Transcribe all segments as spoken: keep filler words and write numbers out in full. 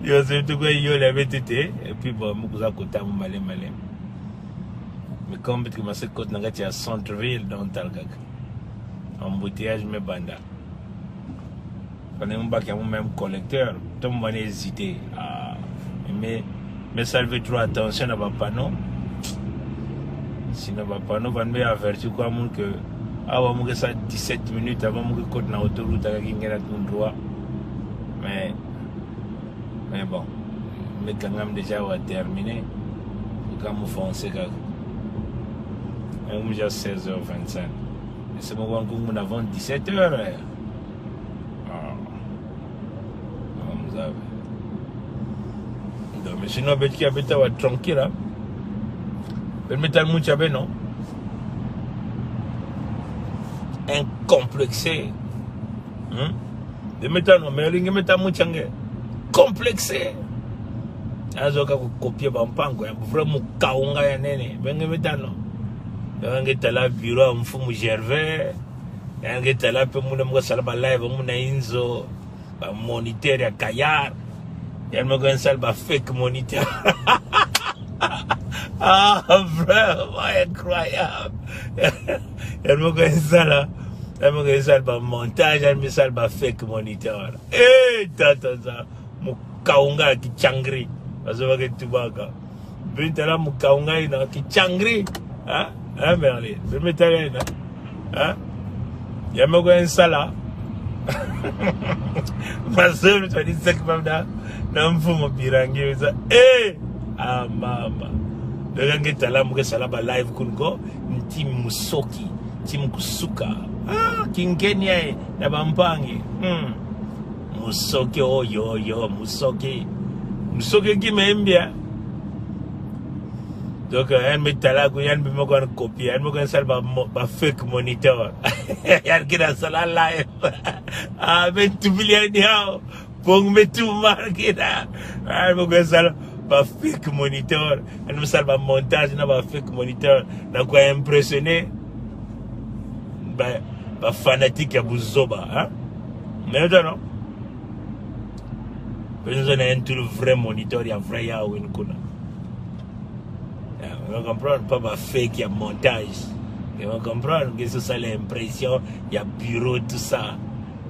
Yo, se tu ko yo la betite. Et puis bon, mo kuza kota mo male male. Mais comme tu commences à côté, na gati à centre-ville, donc talgak. Embouteillage, mais banda. Quand même, bac, il y a même collecteur. Tout le monde hésité. Ah, mais, mais ça veut trop attention à papa, non? Sinon, papa, non, va me avertir quoi, mon que, ah, ouais, mon que ça, dix-sept minutes avant, mon que côté na autoroute, avec une guerre à tout droit. Mais, mais bon, mais quand même déjà, on va terminer. Quand on fonce, quand même, déjà seize heures vingt-cinq. Et c'est bon, on compte avant dix-sept heures, hein. Ah. Vamos a ver. Donc, mais sinon, bet ki abita wa tranquille, hein. Bet metal mucha be, non? Incomplexé. Hmm? Bet metal, non, mais il y a metal mucha nge. Complexé. Azo ka ko copier ba mpango, ya vraiment kaunga ya nene. Benge metal, non? Ya nge tala bureau, mfumu Gervais. Ya nge tala pe muna mga sala ba live, muna inzo. Ba moniteur ya kayar. Ya me ko en sal ba fake moniteur. Ah, vraiment incroyable. Ya me ko en sal, ya me ko en sal ba montage, ya me sal ba fake moniteur. Eh, tata sa. Mo kaunga ki changri. Azo ba ke tubaka. Bintala mo kaunga ina ki changri. Ha? Ha, Merlin? Bintala ina. Ha? Ya me ko en sala. Masol twenty-six pam da. Na mfumu Birangi sa. Eh! Ah, mama. Daga nge tala mo ke sala ba live kun ko. Nti musoki. Nti mukusuka. Ah, kinkenya e. Na ba mpangi. Hmm. Musoke, oh, yo, yo, musoke. Musoke ki me mbia. Donc, euh, en me tala ko, en me mo ko copier, en me ko sal ba mo-, ba fake moniteur. En ki na sala live. Ah, ben tu bilian diaw. Pong me tu mar ki na. En me ko sal ba fake moniteur. En me sal ba montage na ba fake moniteur. Na ko impressionner. Ba, ba fanatique ya buzoba, hein? Mais non, non. Besoin na un tout vrai moniteur, ya vrai ya win kuna. Ya, vous comprenez? Pas ba fake ya montage. Vous comprenez? Que ce soit l'impression, ya bureau, tout ça.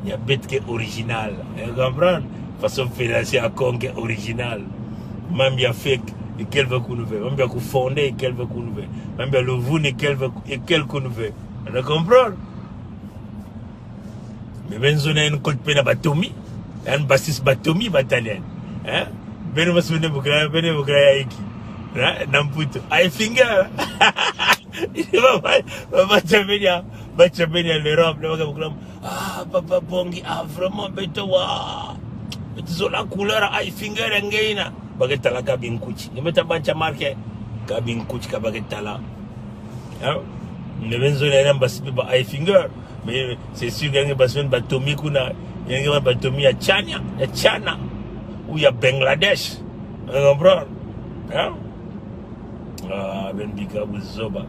Ya bet ke original. Vous comprenez? Façon financière, kon ke original. Même ya fake, et quel veut qu'on veut. Même ya ku fondé, et quel veut qu'on veut. Même ya le vous, et quel veut, et quel qu'on veut. Vous comprenez? Mais ben zo na en kot pe na ba Tommy. En basis ba Tommy ba Talian. Hein? Ben mas bene bukra, bene bukra ya iki. Hein? Namputo. Eye finger. Ba, ba, ba, ba, champion, ba champion l'Europe, na ba bukra. Ah, papa Bongi, ah, vraiment, beto wa. Beto zo la couleur, eye finger, ngeina. Ba ke tala ka bin kuchi. Nge meta ba cha marqué. Ka bin kuchi, ka ba ke tala. Hein? Ne ben zo na en basis ba eye finger. Mais c'est sûr que ba zo ba Tommy kuna, ba Tommy ya China, ya China, ou ya Bangladesh. Vous comprenez? Hein? Ah, ben bika buzoba.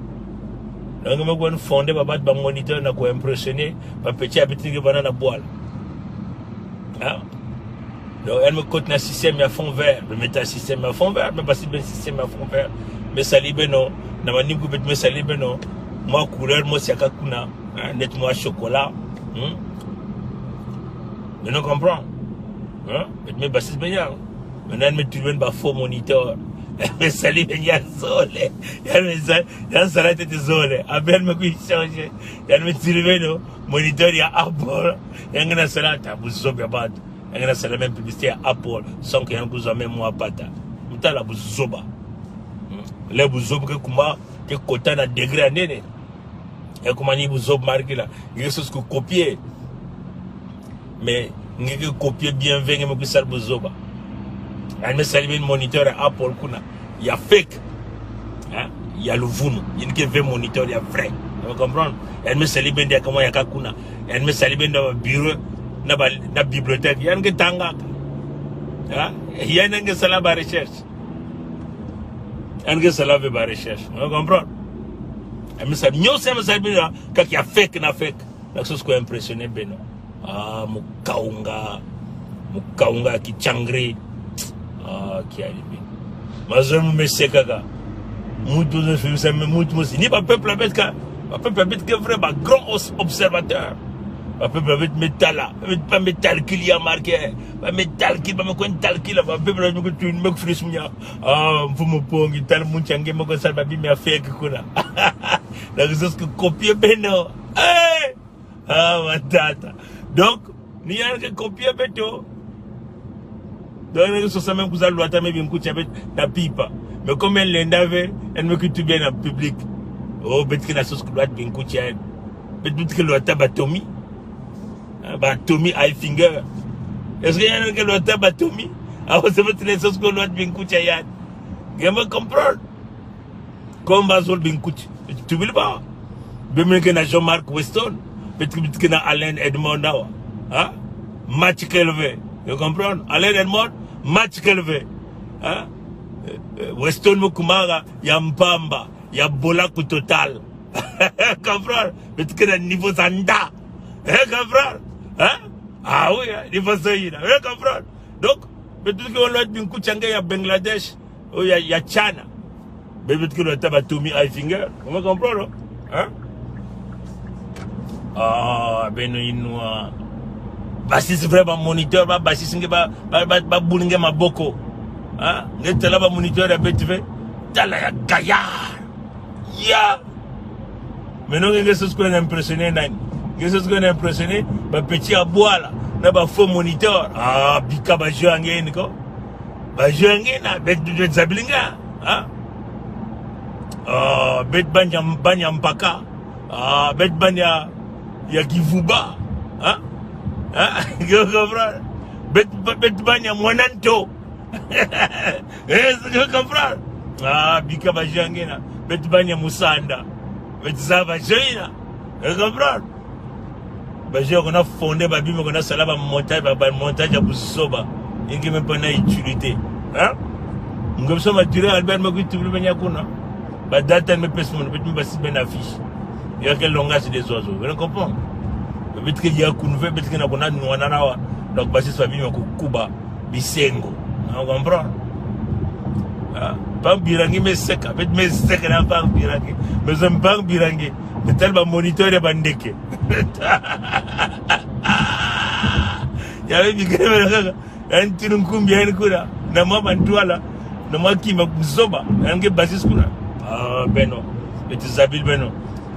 Donc, me ko fondé ba bat ba moniteur na ko impressionner, ba petit à petit ke ba na boil. Hein? Donc, en me kot na système ya fond vert. Me meta système ya fond vert. Me basis ben système ya fond vert. Me sali beno. Na ma nim ko bet me sali beno. Mo couleur mo siaka kuna. Hein? Net mo chocolat. Hmm? Beno comprend. Hein? Bet me basis ben ya. Maintenant, me trouve ba faux moniteur. Me sali ben ya zole. Ya me sali, ya sala tete zole. Aben me ko changer. Ya me trouve no. Moniteur ya Apple. Ya ngena sala ta buzoba bat. Ngena sala même publicité ya Apple, sans que ya ku zo même mo pata. Meta la buzoba. Hmm. Le buzoba ke kuma, ke kota na degré nene. E kuma ni buzoba marqué la. Nge sos ko copier. Mais, nge ke copier bien ve, nge me ko sal buzoba. En me sali ben moniteur ya Apple kuna. Ya fake. Hein? Ya luvunu. Yen ke ve moniteur ya vrai. Vous comprenez? En me sali ben dia kama ya ka kuna. En me sali ben na bureau, na ba, na bibliothèque. Yen ke tanga. Hein? Yen nge sala ba recherche. Yen ke sala ve ba recherche. Vous comprenez? En me sali, nyo se me sali ben ya, ka ya fake na fake. Na sos ko impressionner beno. Ah, mo kaunga. Mukaunga ki changri. Ah, ki alibi. Mazal mo me seka ka. Mutu mo se, mutu mo se. Ni ba peuple abet ka. Ba peuple abet ke vrai, ba grand os-, observateur. Ba peuple abet me tala. Abet ba me talkil ya marke. Ba me talkil, ba me kwen talkil. Ba peuple abet me kwen twin me fris munya. Ah, mfumu Pongi, tal munchange me kwen sal ba bi me afek kuna. La ki sos ke copier beno. Eh! Ah, matata. Donc, ni yan ke copier beto. Donc, ni sos a mem kuza lwata me Binkutia bet na pipa. Mais comme en lenda ve, en me ki tube na public. Oh, bet ki na sos lwat Binkutia. Bet, bet ki lwata ba Tommy. Ah, ba Tommy High Finger. Est-ce que yan ke lwata ba Tommy? Ah, o se bet le sos lwat Binkutia yan. Gen me comprendre. Comme ba zol Binkutia. Tubil ba. Be men ke na Jean-Marc Weston. Bet, bet ke na Alain Edmond awa. Hein? Match kelve. Vous comprenez? Alain Edmond, match kelve. Hein? Eh, eh, Weston Mukumaga, ya mpamba, ya bola ku total. Comprendre? Bet ke na niveau zanda. Eh, comprendre? Hein? Ah oui, hein? Niveau zanda. Eh, comprendre? Donc, bet ke on lot Binkutia nge ya Bangladesh. Oh, ya, ya China. Be bet ke lwata ba Tommy High Finger. Vous me comprenez, non? Hein? Ah, beno inwa. Basis vrai ba moniteur, ba basis nge ba, ba, ba, ba bul nge maboko. Hein? Nge tala ba moniteur ya bet ve. Tala ya gayar. Ya. Maintenant, nge sos kwen impressionné nan. Nge sos kwen impressionné, ba petit abwala, na ba faux moniteur. Ah, bika ba jeu nge niko. Ba jeu nge na, bet, bet zabil nge, hein? Ah, bet banya, banya mpaka. Ah, bet banya, ya kivuba. Hein? Hein? Vous comprenez? Bet, bet banya mwananto. Eh, vous comprenez? Ah, bika ba jeu nge na. Bet banya musanda. Bet za ba jeu na. Vous comprenez? Ba jeu kona fondé ba bi me kona sala ba montage, ba, ba montage ya buzoba. Inge me pa na utilité. Hein? Nge so ma dire Albert ma ki tubli benya kuna. Ba data me pes mon, bet me basis ben affiche. Ya ke langage des oiseaux. Vous comprenez? Bet ke ya kunve, bet ke na kona nwana nawa. Donc basis ba bi me ko kuba. Bisengo. Vous comprenez? Ah, pa Birangi me seka, bet me seka na pa Birangi. Me zem pa Birangi. Te tel ba moniteur ya ba ndeke. Ya be bigre me kaka. Yan tinu nkumbi yan kura. Na ma bantwala. Na ma ki ma zoba. Yan ke basis kuna. Ah, beno. Bet zabil beno.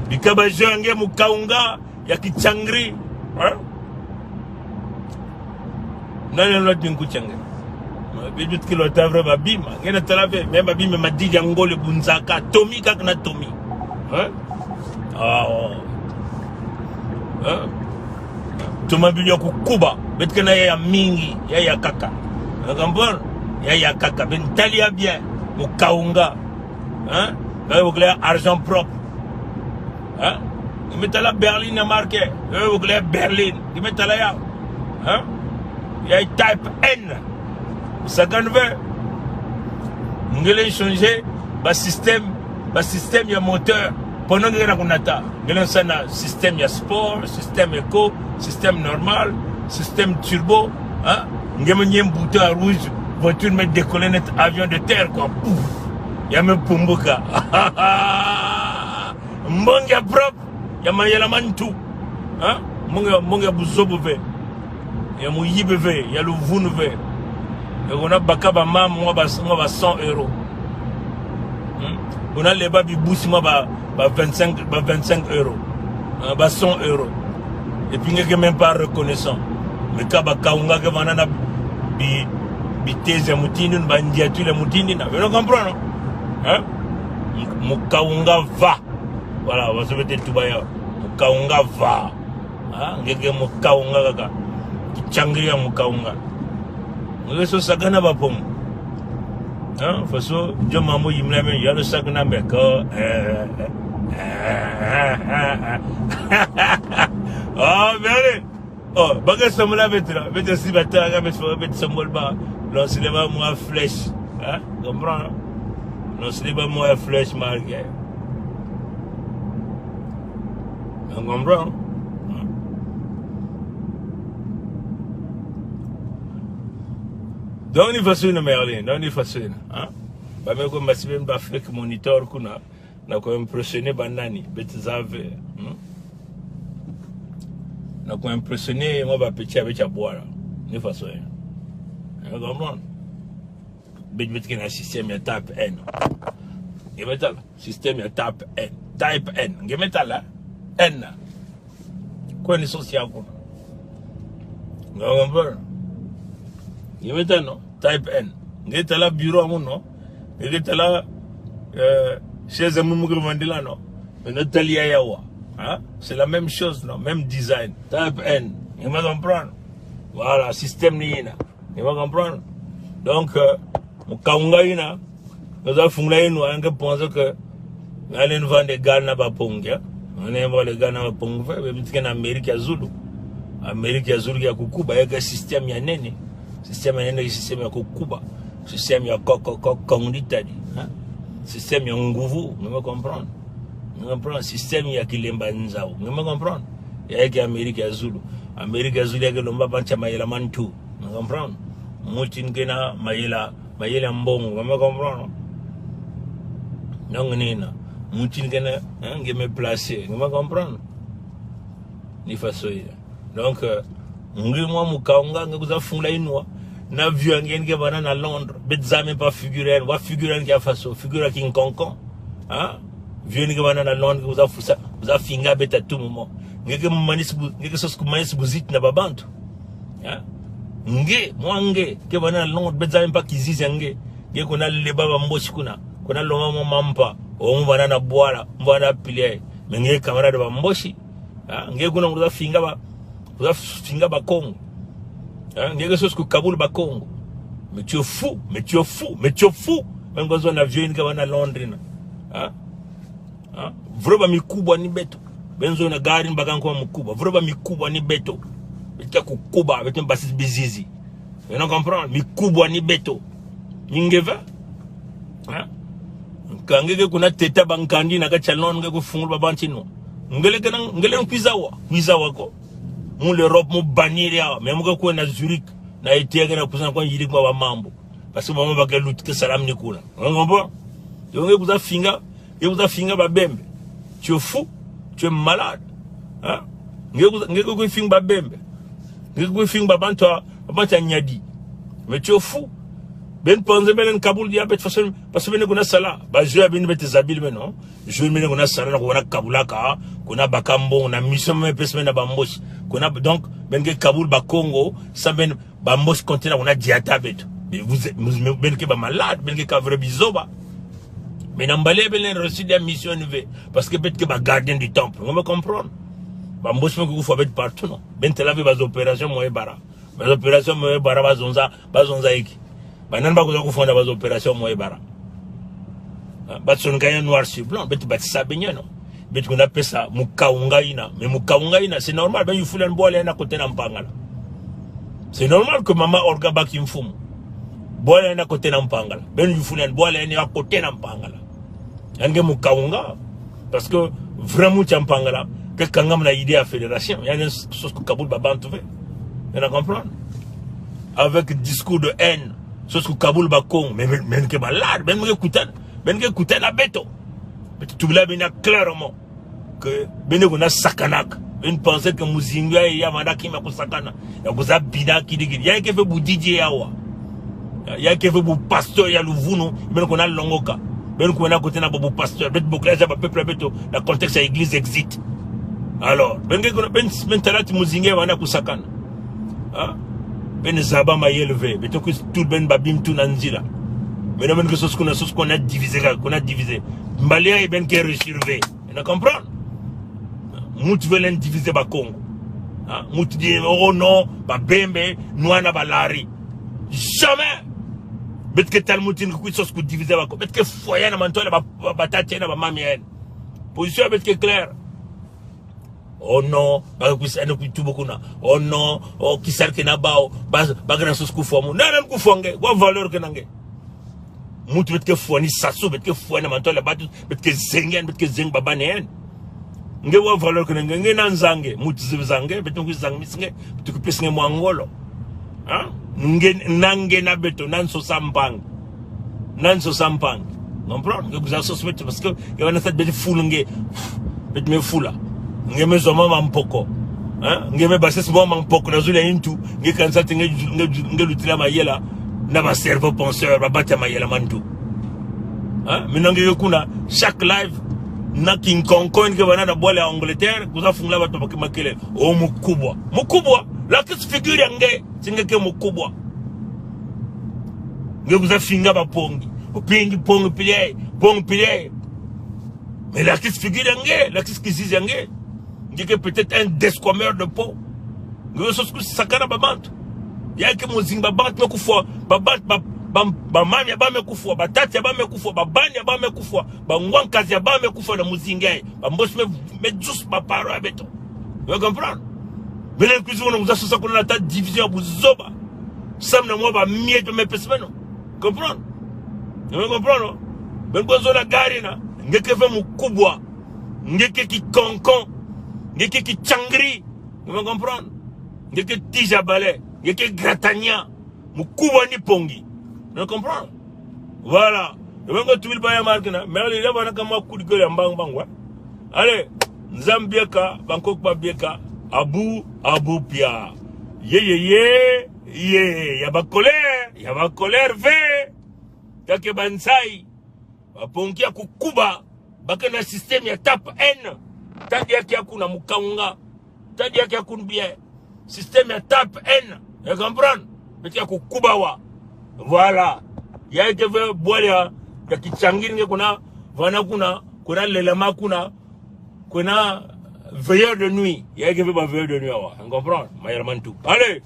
Bika ba jeu nge Mukaunga. Ya ki changri. Hein? Nan yan lot Binkutia nge. Be bet ke lwata vrai ba bi ma. Nge na tala ve, me ba bi me ma di ya ngole bunzaka. Tommy kak na Tommy. Hein? Ah, oh. Hein? Toma bi ya ku kuba. Bet ke na ya mingi. Ya ya kaka. Vous comprenez? Ya ya kaka. Ben tali ya bien. Mukaunga. Hein? Là, vous voulez argent propre. Hein? Nge me tala Berlin na marke. Là, vous voulez Berlin. Nge me tala ya. Hein? Ya type N. Sa kan ve. Nge len changer ba système, ba système ya moteur. Pendant nge na kunata. Nge len sa na système ya sport, système éco, système normal, système turbo. Hein? Nge me nyem bouton rouge, voiture me décoller net avion de terre, quoi. Pouf. Ya me pumbuka. Mbongi ya propre. Ya ma ya la mantu. Hein? Mbongi, mbongi ya buzobo ve. Ya muyibe ve. Ya luvunu ve. Ya kona baka ba mam, mwa ba, mwa ba cent euros. Hmm? Kona leba bi bus, mwa ba, ba vingt-cinq, ba vingt-cinq euros. Hein, ba cent euros. Et puis, nge ke même pas reconnaissant. Mais ka ba Kaunga ke vana na bi, bi teze mutindin, ba ndiatul mutindin. Vous comprenez, non? Hein? Mu-, Mukaunga va. Voilà, on va se mettre tout bas. Mukaunga va. Ah, nge ke Mukaunga kaka. Ki changri ya Mukaunga. Nge so sagana ba pom. Ah, faso, jo mambo yimla me, yalo sagana me ko. Eh, eh, eh, eh, eh, eh. Oh, very. Oh, bagay sa mula betra, betra si bata, ka bet, bet sa mula ba. Lance le ba mwa flèche. Hein? Comprends, hein? Lance le ba mwa flèche, marqué. Vous comprenez? Hein? Donc, ni façon na Merlin, donc, ni façon na, hein? Ba me ko masibe ba fake monitor kuna, na ko impressionné ba nani, bet zave, hmm? Na ko impressionné, mo ba petit avec a boire, ni façon. Hein, comprendre? Bet, bet kena système ya type N. Nge metal, système ya type N. Type N. Nge metal, hein? N. Connaissance ya ko. Nge metal. Nge metal, non? Type N. Nge tala bureau amu, non? Nge tala, euh, chaise amu mu ke vendre la, non? Mais no tali ya yawa. Hein? C'est la même chose, non? Même design. Type N. Nge me comprendre. Voilà, système ni na. Nge me comprendre. Donc, euh, Mukaunga ina, nge za fungla inu, nge pense que, nge alen vendre gaz na ba pong, ya. Nge alen vendre gaz na ba pong, fe, be mitiken Amérique ya Zulu. Amérique ya Zulu ya kukuba, ya ke système ya nene. Système ya nene, système ya kukuba. Système ya ko, ko, ko, kong di tadi. Hein? Système ya nguvu, nge me comprendre. Nge me comprendre. Système ya kilemba nzau, nge me comprendre. Ya ke Amérique ya Zulu. Amérique ya Zulu ya ke lomba bancha mayela mantu. Nge me comprendre. Mutin kena mayela, mayela mbongo, nge me comprendre. Donc, nina. Mutin kena, hein, nge me placer, nge me comprendre. Ni façon ya. Donc, euh, nge mwa Mukaunga, nge kuza fungla inwa. Na vieux nge nge bana na Londres. Bet zame pa figure, wa figure nge ya façon, figure ki nkonkon. Hein? Vieux nge bana na Londres, kuza fusa, kuza finga bet à tout moment. Nge ke manis bu, nge ke sos ku manis bu zit na babantu. Hein? Nge, mwa nge, ke bana na Londres, bet zame pa kizizi nge. Nge kuna leba ba Mbosi kuna. Kuna loma mo mampa. O mo bana na Bwala, mo bana pilier. Mais nge camarade ba Mbosi. Ah, nge kuna kuza finga ba, kuza finga ba Kongo. Ah, nge ke sos ku kabul ba Kongo. Mais tu es fou, mais tu es fou, mais tu es fou. Même quand on a vieux, une cabane à Londres, non. Ah, ah, vrai ba mikubwa ni beto. Benzo na gari ni bakan kwa mukubwa. Vrai ba mikubwa ni beto. Beto kukuba, beto basis bizizi. Nge me comprendre, mikubwa ni beto. Ni nge va. Hein? Ka nge ke kuna teta ba nkandi na ka chalon nge ku fungul ba banti no. Nge le kena, nge le kwiza wa, kwiza wa ko. Mu l'Europe mu bannir ya, mais mu ke kuna Zurich, na ete ke na kusan kwa yirik ma ba mambu. Parce que ba mambu ba ke lut ke salam ni kuna. Nge me comprendre? Donc nge kuza finga, nge kuza finga ba Bembe. Tu es fou, tu es malade. Hein? Nge kuza, nge kuza finga ba Bembe. Nge kuza finga ba bantu, ba bantu Nyadi. Mais tu es fou. Ben panze ben kabul dia bet façon, parce que ben kuna sala. Ba jeu ben bet zabil ben, non? Jeu ben kuna sala, na kuna kabulaka, kuna bakambo, na mission me pes ben na ba Mbosi. Kuna, donc, ben ke kabul ba Kongo, sa ben ba Mbosi continent kuna diata bet. Mais vous êtes, vous, ben ke ba malade, ben ke ka vrai bizoba. Mais na mbali ben reçu des missions ni ve. Parce que bet ke ba gardien du temple. Nge me comprendre. Ba Mbosi me ke fo bet partout, non? Ben tela ve ba opération Moebara. Ba opération Moebara ba zonza, ba zonza iki. Ba nan ba kuza ku fo na ba opération Moebara. Ah, ba son kaya noir sur blanc, bet ba sabenye, non? Bet kuna pesa Mukaunga ina. Mais Mukaunga ina, c'est normal, ben yufula Bwala na kote na Mpangala. C'est normal que maman Olga ba ki mfumu. Bwala na kote na Mpangala. Ben yufula Bwala na kote na Mpangala. Ya nge Mukaunga. Parce que vraiment, ti Mpangala, ke kangam na idée à fédération. Ya nge sos ku kabul ba bantu ve. Nge me comprendre? Avec discours de haine. Sos ku kabul ba Kongo. Mais, mais, mais ke ba lad, ben ke kutan, ben ke kutan na beto. Beto tubla ben ya clairement que ben ke kuna sakanak. Ben pense que muzingu ya, ya manda ki ma ku sakana. Ya kuza bina kidi kidi. Ya ke fe bu Didier yawa. Ya, ya ke fe bu pasteur ya luvunu. Ben kuna longoka. Ben kuna kote na bu pasteur. Bet bokla za ba peuple beto. Na contexte ya église exit. Alors, ben ke kuna, ben, ben tala ti muzingu ya manda ku sakana. Hein? Ben zaba mayel ve. Beto ku tout ben ba bim tu na nzila. Mais non, ben ke sos kuna, sos kuna divisé ka, kuna divisé. Mbali ya ben ke réussir ve. Nge me comprendre? Mut ve len divisé ba Kongo. Hein? Mut di, oh non, ba Bembe, nwana ba Lari. Jamais! Bet ke tal mutin ku sos ku divisé ba Kongo. Bet ke foyer na mantola ba, ba, ba tatiana ba mamian. Position bet ke claire. Oh non, ba ku sa na ku tubo kuna. Oh non, oh kisar kena ba, ba, ba kena sos ku fo mu. Na, na ku fo nge, wa valeur kena nge. Mut bet ke fo ni sasu, bet ke fo na mantola ba tu, bet ke zengen, bet ke zeng ba banen. Nge wa valeur kena nge, nge na nzange, mut zib zange, bet ku zang mis nge, bet ku pis nge mwangolo. Hein? Nge, na nge na beto, nan sosa mpang. Nan sosa mpang. Comprendre? Nge gouza sos beto, parce que, nge wana sat beto ful nge, beto me fula. Nge me zoma ma mpoko. Hein? Nge me basis mo ma mpoko, na zula into, nge kan sat nge, nge, nge lutila mayela, na ba cerveau penseur, ba bata mayela manto. Hein? Maintenant nge kuna, chaque live, na kin konkon nge wana na bwala Angleterre, gouza fungula bato ba ke makele, o mkubwa. Mkubwa, la kis figure ya nge, si nge ke mkubwa. Nge gouza finga ba pongi. O pingi pongi pile, pongi pile. Mais la kis figure ya nge, la kis kizizi ya nge. Nge ke peut-être un desquameur de peau. Nge sos ku sakana ba bant. Ya ke mo zing ba bant me kufwa, ba bant, ba, ba, ba mam ya ba me kufwa, ba tat ya ba me kufwa, ba ban ya ba me kufwa, ba ngwan kaz ya ba me kufwa na mo zing ya. Ba mbos me, me jus ba paro ya beto. Vous comprenez? Mais les cuisines, on vous a ça qu'on a ta division, vous zoba. Sam na mo ba miet me pesmeno. Comprendre? Vous comprenez, non? Ben, bon, zo la gare na. Nge ke ve mkubwa. Nge ke ki konkon. Nge ke ki changri. Vous comprenez? Nge ke tija bale. Nge ke gratania. Mkubwa ni pongi. Vous comprenez? Voilà. Vous vengo tubil baya markina. Mais allez, là, voilà comment coup de gueule en bang bang, ouais. Allez, Nzambiaka, Bangkok Babiaka, Abu, Abu Pia. Ye, ye, ye, ye, ya ba colère, ya ba colère, ve. Ya ke bansai. Ba pongi ya kukuba, ba ke na système ya tap en. Tadi ya ke ya kuna mukaunga. Tadi ya ke ya kun bien. Système ya tap en. Vous comprenez? Beto ya kukuba wa. Voilà. Ya ke ve bwala, ya ki changin nge kuna, vana kuna, kuna lelema kuna, kuna veilleur de nuit. Ya ke ve ba veilleur de nuit wa. Vous comprenez? Mayar mantu. Allez.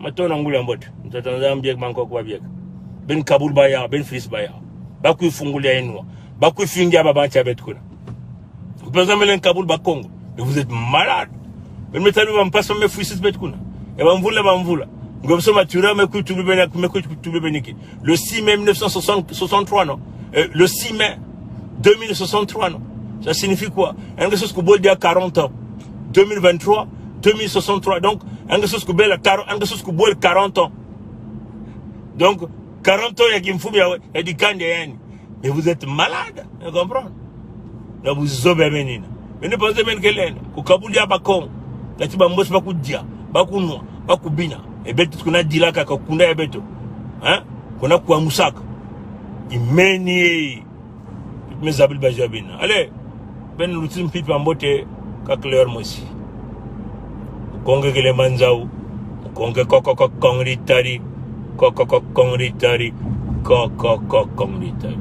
Mato na ngul ya mbot. Ntata Nzambiak, Bangkok Babiak. Ben kabul baya, ben fris baya. Ba kwi fungul ya inwa. Ba kwi finga ba bancha beto kuna. Vous pensez me len kabul ba Kongo? Mais vous êtes malade. Ben me talu ba mpasa me fris beto kuna. E ba mvula, ba mvula. Ngom so matura me kwi tublu ben, me kwi tublu ben iki. Le six mai mille neuf cent soixante, soixante-trois, non? Euh, le six mai deux mille soixante-trois, non? Ça signifie quoi? Nge sos ku bol dia quarante ans. Deux mille vingt-trois, deux mille soixante-trois. Donc, nge sos ku bol quarante, nge sos ku bol quarante ans. Donc, quarante ans, ya ki mfum ya, ya di kande yani. Mais vous êtes malade, vous comprenez? Na bu zobe menina. Mais ne pensez même que len, ku kabul ya ba Kongo. Kati ba mbos ba kudia, ba kunwa, ba kubina. E beto kuna dilaka ka kunda e beto. Hein? Kuna kwa musaka. Imeni. Me zabil ba zabina. Allez, ben lutin pit ba mbote, ka clair mo si. Kongo ke le manzau. Kongo ko ko ko kongri tari. Ko ko ko kongri tari. Ko ko ko kongri tari.